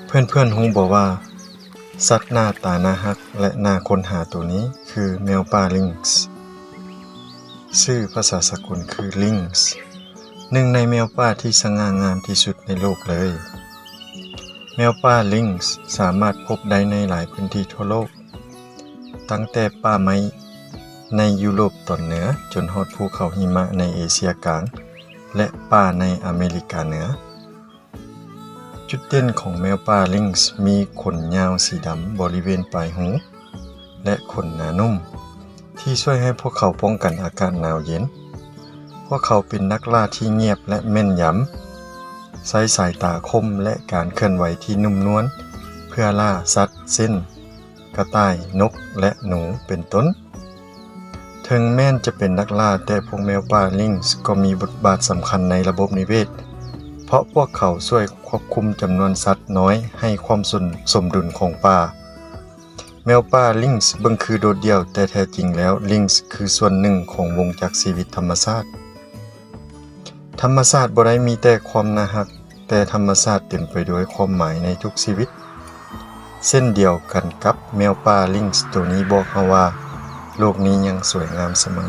ເພື່ອນໆຮູ້ບໍ່ວ່າ ສັດໜ້າຕາໜ້າຮັກ ແລະ ໜ້າຄົ້ນຫາໂຕນີ້ຄືແມວປ່າລິງສ໌ ຊື່ພາສາສາກົນຄືລິງສ໌ ໜຶ່ງໃນແມວປ່າທີ່ສະຫງ່າງາມທີ່ສຸດໃນໂລກເລີຍ. ແມວປ່າລິງສ໌ສາມາດພົບໄດ້ໃນຫຼາຍພື້ນທີ່ທົ່ວໂລກ, ຕັ້ງແຕ່ປ່າໄມ້ໃນຢູໂຣບຕອນເໜືອ ຈົນຮອດພູເຂົາຫິມະໃນເອເຊຍກາງ ແລະ ປ່າໃນອາເມລິກາເໜືອ. ຈຸດເດັ່ນຂອງແມວປ່າລິງສ໌ມີຂົນຍາວສີດຳບໍລິເວນປາຍຫູ ແລະ ຂົນໜານຸ້ມ ທີ່ຊ່ວຍໃຫ້ພວກເຂົາປ້ອງກັນອາກາດໜາວເຢັນ. ພວກເຂົາເປັນນັກລ່າທີ່ງຽບ ແລະ ແມ່ນຍຳ, ໃຊ້ສາຍຕາຄົມ ແລະ ການເຄື່ອນໄຫວທີ່ນຸ້ມນວນ ເພື່ອລ່າສັດເຊັ່ນ ກະຕ່າຍ, ນົກ ແລະ ໜູ ເປັນຕົ້ນ. ເຖິງແມ່ນຈະເປັນນັກລ່າ, ແຕ່ພວກແມວປ່າລິງສ໌ກໍມີບົດບາດສຳຄັນໃນລະບົບນິເວດ, ເພາະພວກເຂົາຊ່ວຍຄວບຄຸມຈຳນວນສັດນ້ອຍໃຫ້ຄວາມສົມ ສົມດຸນຂອງປ່າ. ແມວປ່າລິງສ໌ເບິ່ງຄືໂດດດ່ຽວ, ແຕ່ແທ້ຈິງແລ້ວ ລິງສ໌ຄືສ່ວນໜຶ່ງຂອງວົງຈັກຊີວິດທຳມະຊາດ. ທຳມະຊາດບໍ່ໄດ້ມີແຕ່ຄວາມໜ້າຮັກ, ແຕ່ທຳມະຊາດເຕັມໄປດ້ວຍຄວາມໝາຍໃນທຸກຊີວິດ. ເຊັ່ນດຽວກັນກັບແມວປ່າລິງສ໌ໂຕນີ້ບອກເຮົາວ່າ ໂລກນີ້ຍັງສວຍງາມສະເໝີ.